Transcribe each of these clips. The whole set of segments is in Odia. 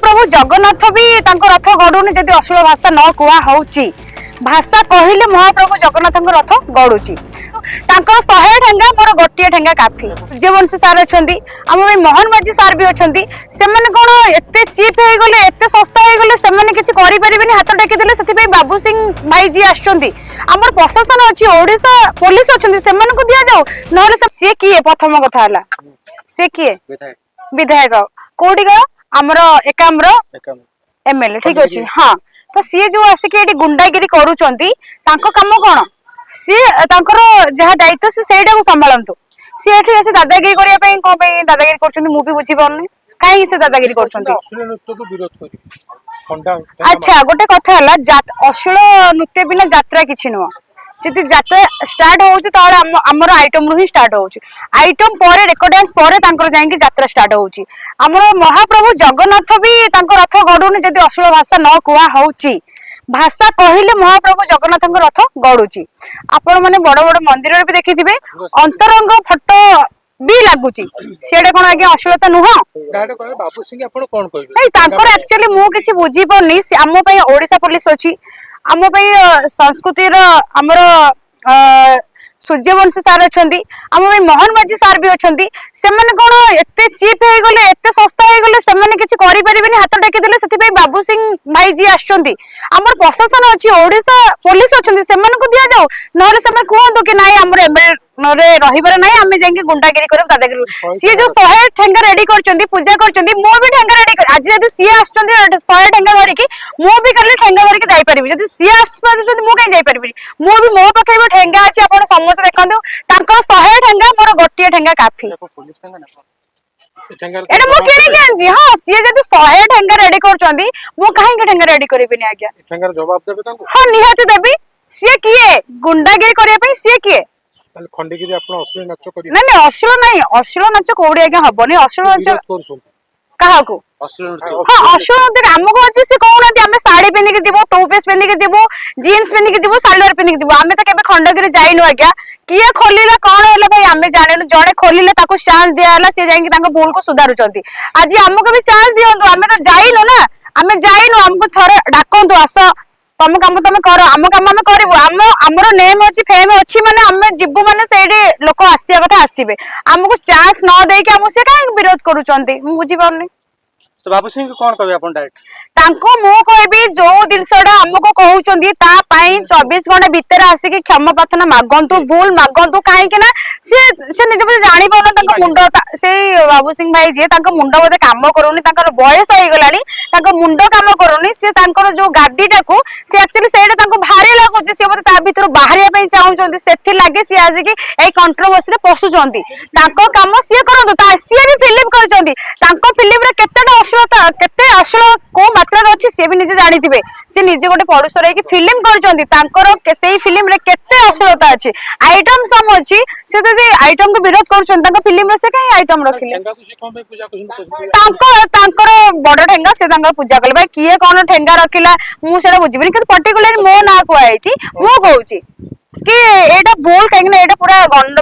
ମହାପ୍ରଭୁ ଜଗନ୍ନାଥ ବି ତାଙ୍କ ରଥ ଗଡୁନି ଯଦି ଅଶ୍ଳୀଳ ଭାଷା ନ କୁହା ହଉଛି। ଭାଷା କହିଲେ ମହାପ୍ରଭୁ ଜଗନ୍ନାଥଙ୍କ ରଥ ଗଡୁଛି। ତାଙ୍କର 100 ଠେଙ୍ଗା, ମୋର ଗୋଟିଏ ଠେଙ୍ଗା କାଫି। ସୂର୍ଯ୍ୟବଂଶୀ ସାର୍ ଅଛନ୍ତି, ଆମ ପାଇଁ ମୋହନ ମାଝୀ ସାର୍ ବି ଅଛନ୍ତି। ସେମାନେ କଣ ଏତେ ଚିପ୍ ହେଇଗଲେ, ଏତେ ଶସ୍ତା ହେଇଗଲେ, ସେମାନେ କିଛି କରିପାରିବେନି ହାତ ଟେକିଦେଲେ? ସେଥିପାଇଁ ବାବୁ ସିଂ ଭାଇ ଯିଏ ଆସୁଛନ୍ତି, ଆମର ପ୍ରଶାସନ ଅଛି, ଓଡିଶା ପୋଲିସ ଅଛନ୍ତି, ସେମାନଙ୍କୁ ଦିଆଯାଉ। ନହେଲେ ସିଏ କିଏ? ପ୍ରଥମ କଥା ହେଲା ସିଏ କିଏ? ବିଧାୟକ କୋଉଠିକାର? ଆମର ଏକାମ୍ର ଏମଏଲଏ। ଠିକ ଅଛି। ହଁ, ତ ସିଏ ଯୋଉ ଆସିକି ଏଠି ଗୁଣ୍ଡାଗିରି କରୁଛନ୍ତି, ତାଙ୍କ କାମ କଣ? ସିଏ ତାଙ୍କର ଯାହା ଦାୟିତ୍ୱ ସେ ସେଇଟାକୁ ସମ୍ଭାଳନ୍ତୁ। ସିଏ ଏଠି ଆସି ଦାଦାଗିରି କରିବା ପାଇଁ, କଣ ପାଇଁ ଦାଦାଗିରି କରୁଛନ୍ତି ମୁଁ ବି ବୁଝିପାରୁନି। କାହିଁକି ସେ ଦାଦାଗିରି କରୁଛନ୍ତି? ଅଶ୍ଳୀଳ ନୃତ୍ୟକୁ ବିରୋଧ କରିବେ ଖଣ୍ଡା? ଆଚ୍ଛା, ଗୋଟେ କଥା ହେଲା, ଅଶ୍ଳୀଳ ନୃତ୍ୟ ବିନା ଯାତ୍ରା କିଛି ନୁହଁ। ଯଦି ଯାତ୍ରା ଷ୍ଟାର୍ଟ ହଉଛି, ତାହେଲେ ଆମର ଆଇଟମ ରୁ ହିଁ ଷ୍ଟାର୍ଟ ହଉଛି। ଆଇଟମ ପରେ, ରେକର୍ଡ ଡ୍ୟାନ୍ସ ପରେ ତାଙ୍କର ଯାଇକି ଯାତ୍ରା ଷ୍ଟାର୍ଟ ହଉଛି। ଆମର ମହାପ୍ରଭୁ ଜଗନ୍ନାଥ ବି ତାଙ୍କ ରଥ ଗଡୁନି ଯଦି ଅଶ୍ଳୀଳ ଭାଷା ନ କୁହା ହଉଛି। ଭାଷା କହିଲେ ମହାପ୍ରଭୁ ଜଗନ୍ନାଥଙ୍କ ରଥ ଗଡୁଛି। ଆପଣ ମାନେ ବଡ ବଡ ମନ୍ଦିରରେ ବି ଦେଖିଥିବେ, ଅନ୍ତରଙ୍ଗ ଫଟୋ ବି ଲାଗୁଛି। ସେଇଟା କଣ ଆଜ୍ଞା ଅଶ୍ଳୀଳତା ନୁହଁ? ଡାଇରେକ୍ଟ କହିବେ ବାବୁ ସିଂ, ଆପଣ କଣ କହିବେ? ନାଇଁ, ତାଙ୍କର ଆକ୍ଚୁଆଲି ମୁଁ କିଛି ବୁଝିପାରୁନି। ସେ ଆମ ପାଇଁ ଓଡିଶା ପୋଲିସ ଅଛି, ଆମ ପାଇଁ ସଂସ୍କୃତିର ଆମର ସୂର୍ଯ୍ୟବଂଶୀ ସାର୍ ଅଛନ୍ତି, ଆମ ପାଇଁ ମୋହନ ମାଝୀ ସାର୍ ବି ଅଛନ୍ତି। ସେମାନେ କଣ ଏତେ ଚିପ୍ ହେଇଗଲେ, ଏତେ ଶସ୍ତା ହେଇଗଲେ, ସେମାନେ କିଛି କରିପାରିବେନି ହାତ ଟେକିଦେଲେ? ସେଥିପାଇଁ ବାବୁ ସିଂ ଭାଇ ଯିଏ ଆସୁଛନ୍ତି, ଆମର ପ୍ରଶାସନ ଅଛି, ଓଡିଶା ପୋଲିସ ଅଛନ୍ତି, ସେମାନଙ୍କୁ ଦିଆଯାଉ। ନହେଲେ ସେମାନେ କୁହନ୍ତୁ କି ନାଇଁ, ଆମର ଏମଏଲଏ ରେ ରହିବାର ନାହିଁ, ଆମେ ଯାଇକି ଗୁଣ୍ଡାଗିରି କରିବୁ, ଦାଦାଗିରି କରିବୁ। ସିଏ ଯୋଉ 100 ଠେଙ୍ଗା ରେଡି କରିଛନ୍ତି, ପୂଜା କରିଛନ୍ତି, ମୁଁ ବି ଠେଙ୍ଗା ରେଡି। ଆଜି ଯଦି ସିଏ ଆସୁଛନ୍ତି 100 ଠେଙ୍ଗା ଧରିକି, ମୁଁ ବି କାଲି ଠେଙ୍ଗା ଧରିକି ଯାଇପାରିବି। ଯଦି ସିଏ ଆସିପାରୁଛନ୍ତି, ମୁଁ କାହିଁ ଯାଇପାରିବିନି? ମୁଁ ବି, ମୋ ପାଖରେ ବି ଠେଙ୍ଗା ଅଛି। ଆପଣ ସମସ୍ତେ ଦେଖନ୍ତୁ, ତାଙ୍କର 100 ଠେଙ୍ଗା, ମୋର ଗୋଟିଏ ଠେଙ୍ଗା କାଫି। ଠେଙ୍ଗାର ଏଇଟା ମୁଁ କିଣିକି ଆଣିଛି। ହଁ, ସିଏ ଯଦି 100 ଠେଙ୍ଗା ରେଡି କରୁଛନ୍ତି, ମୁଁ କାହିଁକି ଠେଙ୍ଗା ରେଡି କରିବିନି ଆଜ୍ଞା? ଠେଙ୍ଗାର ଜବାବ ଦେବେ ତାଙ୍କୁ? ହଁ, ନିହାତି ଦେବି। ସିଏ କିଏ ଗୁଣ୍ଡାଗିରି କରିବା ପାଇଁ? ସିଏ କିଏ? ତାହେଲେ ଖଣ୍ଡଗିରି ଆପଣ ଅଶ୍ଳୀଳ ନାଚ କରିବେ? ନାଇଁ ନାଇଁ, ଅଶ୍ଳୀଳ ନାଇଁ। ଅଶ୍ଳୀଳ ନାଚ କୋଉଠି ଆଜ୍ଞା ହବନି ଅଶ୍ଳୀଳ ନାଚ। ବିରୋଧ କରୁଛନ୍ତି। କାହାକୁ? ହଁ, ଅଶ୍ଳୀଳ ନୃତ୍ୟ ଆମକୁ ଅଛି। ସେ କହୁନାହାନ୍ତି ଆମେ ଶାଢୀ ପିନ୍ଧିକି ଯିବୁ, ଟୁ ପିସ୍ ପିନ୍ଧିକି ଯିବୁ, ଜିନ୍ସ ପିନ୍ଧିକି ଯିବୁ, ସାଲୱାର ପିନ୍ଧିକି ଯିବୁ। ଆମେ ତ କେବେ ଖଣ୍ଡଗିରି ଯାଇନୁ ଆଜ୍ଞା। କିଏ ଖୋଲିଲା, କଣ ହେଲା ଭାଇ, ଆମେ ଜାଣିନୁ। ଜଣେ ଖୋଲିଲେ, ତାକୁ ଚାନ୍ସ ଦିଆହେଲା, ସିଏ ଯାଇକି ତାଙ୍କ ଭୁଲକୁ ସୁଧାରୁଛନ୍ତି। ଆଜି ଆମକୁ ବି ଚାନ୍ସ ଦିଅନ୍ତୁ। ଆମେ ତ ଯାଇନୁ ନା, ଆମେ ଯାଇନୁ। ଆମକୁ ଥରେ ଡାକନ୍ତୁ, ଆସ, ତମ କାମ ତମେ କର, ଆମ କାମ ଆମେ କରିବୁ। ଆମର ନେମ୍ ଅଛି, ଫେମ୍ ଅଛି, ମାନେ ଆମେ ଯିବୁ, ମାନେ ସେଇଠି ଲୋକ ଆସିବା କଥା ଆସିବେ। ଆମକୁ ଚାନ୍ସ ନ ଦେଇକି ଆମକୁ ସେ କାହିଁକି ବିରୋଧ କରୁଛନ୍ତି, ମୁଁ ବୁଝିପାରୁନି। ତ ବାବୁ ସିଂ କଣ କହିବେ ଆପଣ ଡାଇରେକ୍ଟ? ତାଙ୍କୁ ମୁଁ କହିବି, ଯୋଉ ଜିନିଷଟା ଆମକୁ କହୁଛନ୍ତି, ତା ପାଇଁ 24 ଘଣ୍ଟା ଭିତରେ ଆସିକି କ୍ଷମା ପ୍ରାର୍ଥନା ମାଗନ୍ତୁ, ଭୁଲ ମାଗନ୍ତୁ। କାହିଁକି ନା ସିଏ ସେ ନିଜେ ବୋଧେ ଜାଣିପାରୁନାହାନ୍ତି। ତାଙ୍କ ମୁଣ୍ଡ ସେଇ ବାବୁ ସିଂ ଭାଇ ଯିଏ, ତାଙ୍କ ମୁଣ୍ଡ ବୋଧେ କାମ କରୁନି। ତାଙ୍କର ବୟସ ହେଇଗଲାଣି, ତାଙ୍କ ମୁଣ୍ଡ କାମ କରୁନି। ସେ ତାଙ୍କର ଯୋଉ ଗାଦିଟାକୁ ସେ ଆକ୍ଚୁଆଲି ସେଇଟା ତାଙ୍କୁ ଭାରି ଲାଗୁଛି। ସିଏ ବୋଧେ ତା ଭିତରୁ ବାହାରିବା ପାଇଁ ଚାହୁଁଛନ୍ତି। ସେଥିଲାଗି ସିଏ ଆସିକି ଏଇ କଣ୍ଟ୍ରୋଭର୍ସିରେ ପଶୁଛନ୍ତି। ତାଙ୍କ କାମ ସିଏ କରନ୍ତୁ। ତା ସିଏ ବି ଫିଲ୍ମ କରିଛନ୍ତି। ତାଙ୍କ ଫିଲ୍ମରେ କେତେଟା ଅଶ୍ଳୀଳତା, କେତେ ଅଶ୍ଳୀଳ କୋଉ ମାତ୍ରାରେ ଅଛି, ସିଏ ବି ନିଜେ ଜାଣିଥିବେ। ସେ ନିଜେ ଗୋଟେ ପ୍ରଡ୍ୟୁସର ହେଇକି ଫିଲ୍ମ କରିଛନ୍ତି। ତାଙ୍କର ସେଇ ଫିଲ୍ମରେ କେତେ ଅଶ୍ଳୀଳତା ଅଛି, ଆଇଟମ ସଙ୍ଗ ଅଛି। ସେ ଯଦି ଆଇଟମକୁ ବିରୋଧ କରୁଛନ୍ତି, ତାଙ୍କ ଫିଲ୍ମରେ ସେ କାହିଁ ଆଇଟମ ରଖିଲେ? ଠେଙ୍ଗାକୁ ସେ କଣ ପାଇଁ ପୂଜା କରୁଛନ୍ତି? ତାଙ୍କର ବଡ ଠେଙ୍ଗା ସେ ତାଙ୍କର ପୂଜା କଲେ। ଭାଇ, କିଏ କଣ ଠେଙ୍ଗା ରଖିଲା ମୁଁ ସେଇଟା ବୁଝିବିନି, କିନ୍ତୁ ପର୍ଟିକୁଲାର ମୋ ନାଁ କୁହାଯାଇଛି। ମୁଁ କହୁଛି କି ଏଇଟା ଭୁଲ, କାହିଁକି ନା ଏଇଟା ପୁରା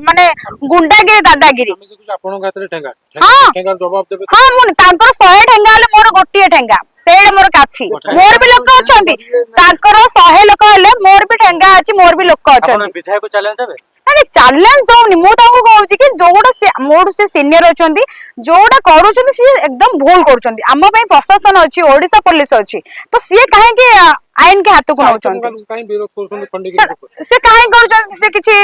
ମାନେ ଗୁଣ୍ଡାଗିରି, ଦାଦାଗିରି। ଆମେ ଦେଖୁଛୁ ଆପଣଙ୍କ ହାତରେ ଠେଙ୍ଗା। ହଁ। ଠେଙ୍ଗାର ଜବାବ ଦେବେ? ହଁ, ମୁଁ ତାଙ୍କର 100 ଠେଙ୍ଗା ହେଲେ ମୋର ଗୋଟିଏ ଠେଙ୍ଗା, ସେଇଟା ମୋର କାଫି। ମୋର ବି ଲୋକ ଅଛନ୍ତି। ତାଙ୍କର 100 ଲୋକ ହେଲେ ମୋର ବି ଠେଙ୍ଗା ଅଛି, ମୋର ବି ଲୋକ ଆପଣ ଅଛନ୍ତି। ବିଧାୟକ ଚ୍ୟାଲେଞ୍ଜ ଦେବେ? ନାଇଁ, ଚ୍ୟାଲେଞ୍ଜ ଦଉନି। ମୁଁ ତାଙ୍କୁ କହୁଛି କି ଯୋଉଟା ସେ ମୋଠୁ ସେ ସିନିୟର ଅଛନ୍ତି, ଯୋଉଟା କରୁଛନ୍ତି ସିଏ ଏକଦମ ଭୁଲ କରୁଛନ୍ତି। ଆମ ପାଇଁ ପ୍ରଶାସନ ଅଛି, ଓଡିଶା ପୋଲିସ ଅଛି, ତ ସିଏ କାହିଁକି ଆଇନ କି ହାତକୁ ନଉଛନ୍ତି? କାହିଁ ବିରୋଧ କରୁଛନ୍ତି ଖଣ୍ଡଗିରି ସେ କାହିଁକି କରୁଛନ୍ତି? ସେ କିଛି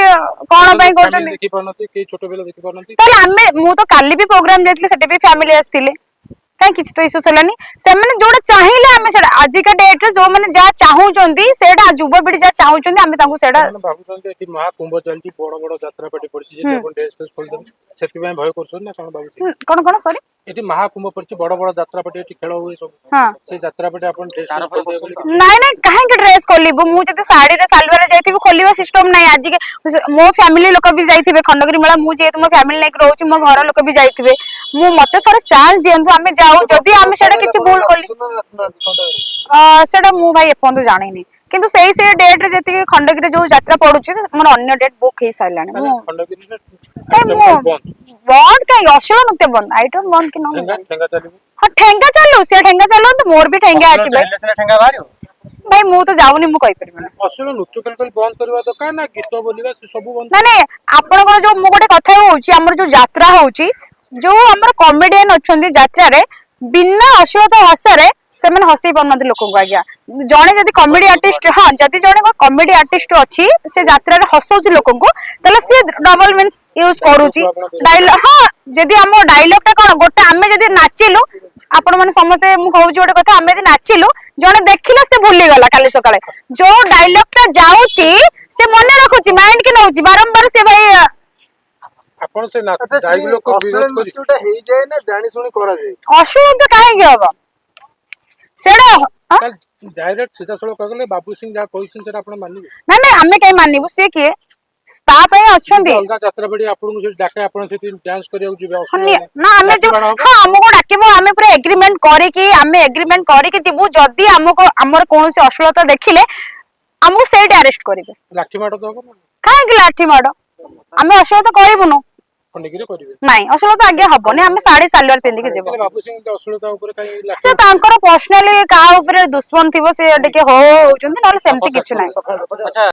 କଣ ପାଇଁ କରୁଛନ୍ତି? ଦେଖି ପାରୁନାହାନ୍ତି କେହି, ଛୋଟ ପିଲା ଦେଖି ପାରୁନାହାନ୍ତି। ତାହେଲେ ଆମେ, ମୁଁ ତ କାଲି ବି ପ୍ରୋଗ୍ରାମ ଯାଇଥିଲି, ସେଠି ବି ଫ୍ୟାମିଲି ଆସିଥିଲେ। କାହିଁ କିଛି ତ ଇସ୍ୟୁସ୍ ହେଲାନି। ସେମାନେ ଯୋଉଟା ଚାହିଁଲେ ଆମେ ସେଟା, ଆଜିକା ଡେଟରେ ଯୋଉମାନେ ଯାହା ଚାହୁଁଛନ୍ତି ସେଇଟା, ଯୁବପିଢି ଯାହା ଚାହୁଁଛନ୍ତି, ଆମେ ତାଙ୍କୁ ସେଇଟା ସେମାନେ ଭାବୁଛନ୍ତି ଏଠି ମହାକୁମ୍ଭ ଚାଲିଛି, ବଡ ବଡ ଯାତ୍ରା ପାର୍ଟି ପଡିଛି, ଯଦି ଆପଣ ଡ୍ରେସ ଫ୍ରେସ ଖୋଲିଦେବେ, ସେଥିପାଇଁ ଭୟ କରୁଛନ୍ତି ନା କଣ ବାବୁ ସିଂ? କଣ କଣ, ସରି? ଏଠି ମହାକୁମ୍ଭ ପଡିଛି, ବଡ ବଡ ଯାତ୍ରା ପାର୍ଟି ଏଠି ଖେଳ ହୁଏ ସବୁ। ସେ ଯାତ୍ରା ପାର୍ଟି ଆପଣ ଡ୍ରେସ ଫ୍ରେସ ଖୋଲିଦେବେ ବୋଲି? ନାଇଁ ନାଇଁ, କାହିଁକି ଡ୍ରେସ ଖୋଲିବୁ? ମୁଁ ଯଦି ଶାଢୀରେ ସାଲୱାରରେ ଯାଇଥିବି, ଖୋଲିବା ସିଷ୍ଟମ ନାହିଁ। ଆଜି ମୋ ଫ୍ୟାମିଲି ଲୋକ ବି ଯାଇଥିବେ ଖଣ୍ଡଗିରି ମେଳା। ମୁଁ ଯେହେତୁ ମୋ ଫ୍ୟାମିଲି ନେଇକି ରହୁଛି, ମୋ ଘର ଲୋକ ବି ଯାଇଥିବେ। ମୁଁ ମତେ ଥରେ ଚାନ୍ସ ଦିଅନ୍ତୁ, ଆମେ ଯାଉ। ଯଦି ଆମେ ସେଇଟା କିଛି ଭୁଲ କଲି, ସେଇଟା ମୁଁ ଭାଇ ଏପର୍ଯ୍ୟନ୍ତ ଜାଣିନି। କିନ୍ତୁ ସେଇ ସେଇ ଡେଟ୍ରେ ଯେତିକି ଖଣ୍ଡଗିରି ଯୋଉ ଯାତ୍ରା ପଡୁଛି, ମୋର ଅନ୍ୟ ଡେଟ୍ ବୁକ୍ ହେଇ ସାରିଲାଣି। ମାନେ ମୁଁ ଖଣ୍ଡଗିରିରେ ନାଇଁ, ଆଇଟମ ମୁଁ ବନ୍ଦ? ବନ୍ଦ କାହିଁକି? ଅଶ୍ଳୀଳ ନୃତ୍ୟ ବନ୍ଦ, ଆଇଟମ ବନ୍ଦ କି ନ ମୁଁ ଠେଙ୍ଗା ଜାଣିନି। ଠେଙ୍ଗା ଚାଲିବ? ହଁ, ଠେଙ୍ଗା ଚାଲୁ, ସେ ଠେଙ୍ଗା ଚାଲନ୍ତୁ, ମୋର ବି ଠେଙ୍ଗା ଅଛି ଭାଇ। ହେଲେ ସିନା ଠେଙ୍ଗା ବାହାରିବ। ଭାଇ, ମୁଁ ତ ଯାଉନି, ମୁଁ କହିପାରିବିନି। ଅଶ୍ଳୀଳ ନୃତ୍ୟ ଖାଲି ଖାଲି ବନ୍ଦ କରିବା ଦରକାର ନା ଗୀତ ବୋଲିବା ସେ ସବୁ ବନ୍ଦ? ନାଇଁ ନାଇଁ, ଆପଣଙ୍କର ଯୋଉ ମୁଁ ଗୋଟେ କଥା କହୁଛି, ଆମର ଯୋଉ ଯାତ୍ରା ହଉଛି, ଯୋଉ ଆମର କମେଡିଆନ ଅଛନ୍ତି ଯାତ୍ରାରେ, ବିନା ଅଶ୍ଳୀଳତା ଭାଷାରେ ସେମାନେ ହସେଇ ପାରୁନାହାନ୍ତି ଲୋକଙ୍କୁ ଆଜ୍ଞା। ଜଣେ ଯଦି କମେଡି ଆର୍ଟିଷ୍ଟ, ହଁ, ଯଦି ଜଣେ କମେଡି ଆର୍ଟିଷ୍ଟ ଅଛି, ସେ ଯାତ୍ରାରେ ହସଉଛି ଲୋକଙ୍କୁ, ତାହେଲେ ସିଏ ଡବଲ ମିନ୍ସ ୟୁଜ କରୁଛି ଡାଇଲଗ। ହଁ, ଯଦି ଆମ ଡାଇଲଗ ଟା କଣ ଗୋଟେ, ଆମେ ଯଦି ନାଚିଲୁ, ଆପଣ ମାନେ ସମସ୍ତେ, ମୁଁ କହୁଛି ଗୋଟେ କଥା, ଆମେ ଯଦି ନାଚିଲୁ, ଜଣେ ଦେଖିଲା, ସେ ଭୁଲିଗଲା, କାଲି ସକାଳେ ଯୋଉ ଡାଇଲଗ ଟା ଯାଉଛି ସେ ମନେ ରଖୁଛି, ମାଇଣ୍ଡ କି ନଉଛି ବାରମ୍ବାର ସେ ଭାଇ। ଆପଣ ସେ ଆଚ୍ଛା, ଶ୍ରୀ, ଡାଇଲଗକୁ ଅଶ୍ଳୀଳ ବିରୋଧ କରି ନୃତ୍ୟଟା ହେଇଯାଏ ନା ଜାଣି ଶୁଣି କରାଯାଏ? ଅଶ୍ଳୀଳ ତ କାହିଁକି ହବ ସେଇଟା? ହଁ? ଡାଇରେକ୍ଟ ସିଧାସଳଖ କହିଲେ, ବାବୁ ସିଂ ଯାହା କହିଛନ୍ତି ସେଟା ଆପଣ ମାନିବେ? ନାଇଁ ନାଇଁ, ଆମେ କାହିଁ ମାନିବୁ? ସିଏ କିଏ? ତା ପାଇଁ ଅଛନ୍ତି। ଅଲଗା ଯାତ୍ରା ପାର୍ଟି ଆପଣଙ୍କୁ ସେଠି ଡାକେ, ଆପଣ ସେଠି ଡ୍ୟାନ୍ସ କରିବାକୁ ଯିବେ? ହଁ, ଅସୁବିଧା ନାହିଁ। ନା, ଆମେ ଯିବୁ। ଲାଠି ମାଡ଼ ହବ? ହଁ, ଆମକୁ ଡାକିବ, ଆମେ ପୁରା ଏଗ୍ରିମେଣ୍ଟ କରିକି, ଆମେ ଏଗ୍ରିମେଣ୍ଟ କରିକି ଯିବୁ। ଯଦି ଆମକୁ ଆମର କୌଣସି ଅଶ୍ଳୀଳତା ଦେଖିଲେ, ଆମକୁ ସେଇଠି ଆରେଷ୍ଟ କରିବେ। ଲାଠି ମାଡ଼ ତ ହବ ନା? କାହିଁକି ଲାଠି ମାଡ଼? ଆମେ ଅଶ୍ଳୀଳତା କରିବୁନୁ। ଖଣ୍ଡଗିରି କରିବେ? ନାଇଁ, ଅଶ୍ଳୀଳତା ଆଜ୍ଞା ହବନି। ଆମେ ଶାଢୀ ସାଲୱାର ପିନ୍ଧିକି ଯିବୁ। ତାହେଲେ ବାବୁ ସିଂ ଅଶ୍ଳୀଳତା ଉପରେ କାହିଁ ଲାଠି ସେ ତାଙ୍କର ପର୍ସନାଲି କାହା ଉପରେ ଦୁଶ୍ମନ ଥିବ, ସେ ଟିକେ ହୋ ହୋ ହଉଛନ୍ତି, ନହେଲେ ସେମିତି କିଛି ନାହିଁ। ଆଚ୍ଛା।